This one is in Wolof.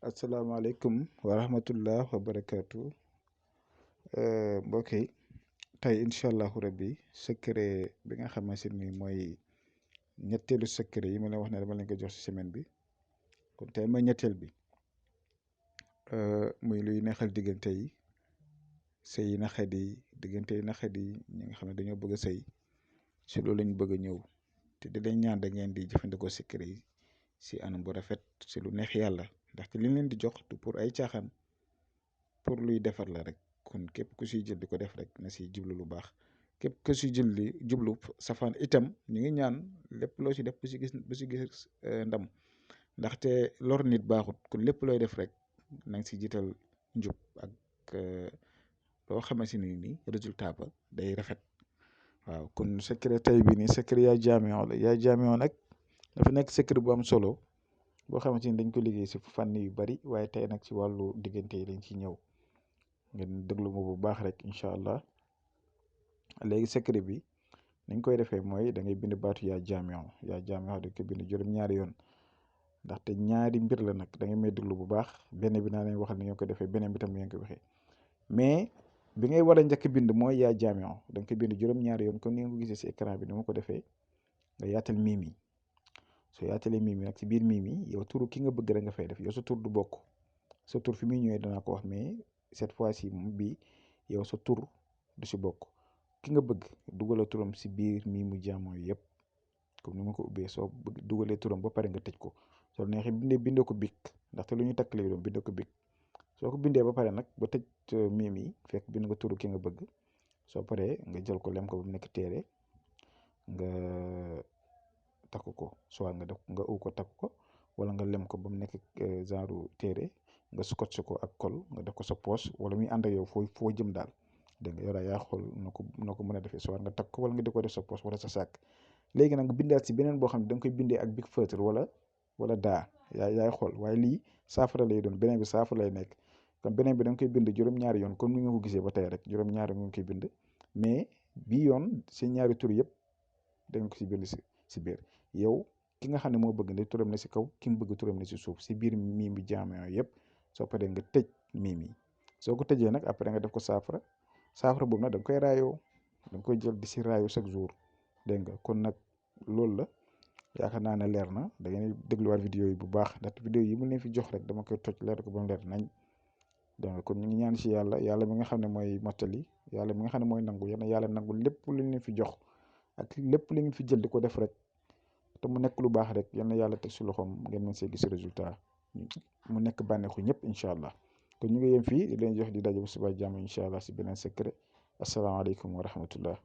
asalaamaaleykum wa rahmatullah wa barakaatu mbokk yi tey incha allahu rabbi secret bi nga xamante ni mooy ñetteelu secret yi ma leen wax ne dama leen ko jox ci semaine bi kon tey mooy ñetteel bi muy luy neexal diggante yi sëy yi naxadi yi diggante yi naxadi yi ñi nga xam ne dañoo bëgg a sëy si loolu lañ bëgg a ñëw te di leen ñaan da ngeen di jëfandikoo secret yi si anam bu rafet si lu neex yàlla ndaxte li leen di jox du pour ay caaxaan pour luy defar la rek kon képp ku siy jël di ko def rek na si jublu lu baax képp ku si jël di jublu safaan itam ñu ngi ñaan lépp loo si def bu si gis ndam ndaxte lor nit baaxut kon lépp looy def rek na nga si jiital njub ak loo xamante ni résultat ba day rafet waaw kon secret tey bii nii secret yaa jaamiyoo la yaa jaamiyoo nag dafa nekk secret bu am solo boo xamante ni dañ ko liggéey si fànn yu bari waaye tey nag ci wàllu diggante yi lañ ci ñëw ngeen déglu ma bu baax rek incha allah léegi secret bi niñ koy defee mooy da ngay bind baatu yaa jaamiyoo dañ ko bind juróom-ñaari yoon ndaxte ñaari mbir la nag da ngay may déglu bu baax benn bi naa leen waxal ni ngeen ko defee beneen bi tam ngeen ko waxee mais bi ngay war a njëkk bind mooy yaa jaamiyoo da nga koy bind juróom-ñaari yoon comme ni nga ko gisee si écran bi ni ma ko defee nga yaatal miim yi soo yaatalee miim yi nag ci biir miim yi yow turu ki nga bëgg rek nga fay def yow sa tur du bokk sa tur fi muy ñëwee danaa ko wax mais cette fois ci moom bii yow sa tur du si bokk ki nga bëgg dugalal turam si biir miimu jaamoo yëpp comme ni ma ko ubbee soo bëgg dugalee turam ba pare nga tëj ko soo neexee bindee ko bik ndaxte lu ñu takk lay doon bindee ko bik soo ko bindee ba pare nag ba tëj miim yi fekk bind nga turu ki nga bëgg soo paree nga jël ko lem ko ba mu nekk téere nga takk ko soit nga def nga uw ko takk ko wala nga lem ko ba mu nekk genre téere nga scotch ko ak col nga def ko sa poche wala muy ànd ak yow foo jëm daal dégg nga yow daal yaa xool noo ko mën a defee soit nga takk ko wala nga di ko def sa poche wala sa sac léegi nag nga bindaat si beneen boo xam ne da nga koy bindee ak bic feutre wala daa yaay xool waaye lii saafara lay doon beneen bi saafara lay nekk kon beneen bi da nga koy bind juróom-ñaari yoon comme ni nga ko gisee ba tey rek juróom-ñaari nga koy bind mais bii yoon si ñaari tur yëpp da nga ko si bind si biir yow ki nga xam ne moo bëgg ne turam ne si kaw ki mu bëgg turam ne si suuf si biir miim bi jaamee yëpp soo paree nga tëj miim yi soo ko tëjee nag après nga def ko saafara boobu nag da nga koy raayoo da nga koy jël di si raayoo chaque jour dégg nga kon nag loolu la yaakaar naa ne leer na da ngeen dégluwaat vidéo yi bu baax ndaxte vidéo yi mu leen fi jox rek dama koy toj leer ko ba mu leer nañ dégg nga kon ñu ngi ñaan si yàlla mi nga xam ne mooy mottali yàlla mi nga xam ne mooy nangu yàlla nangu lépp lu leen fi jox ak lépp lu ngeen fi jël di ko def rek te mu nekk lu baax rek yal na yàlla teg si loxoom ngeen mën see gis résultat mu nekk bànneexu ñëpp incha allah kon ñu ngi yem fii di leen jox di daje bu suba jàmm incha allah si beneen secret asalaamaaleykum wa rahmatullah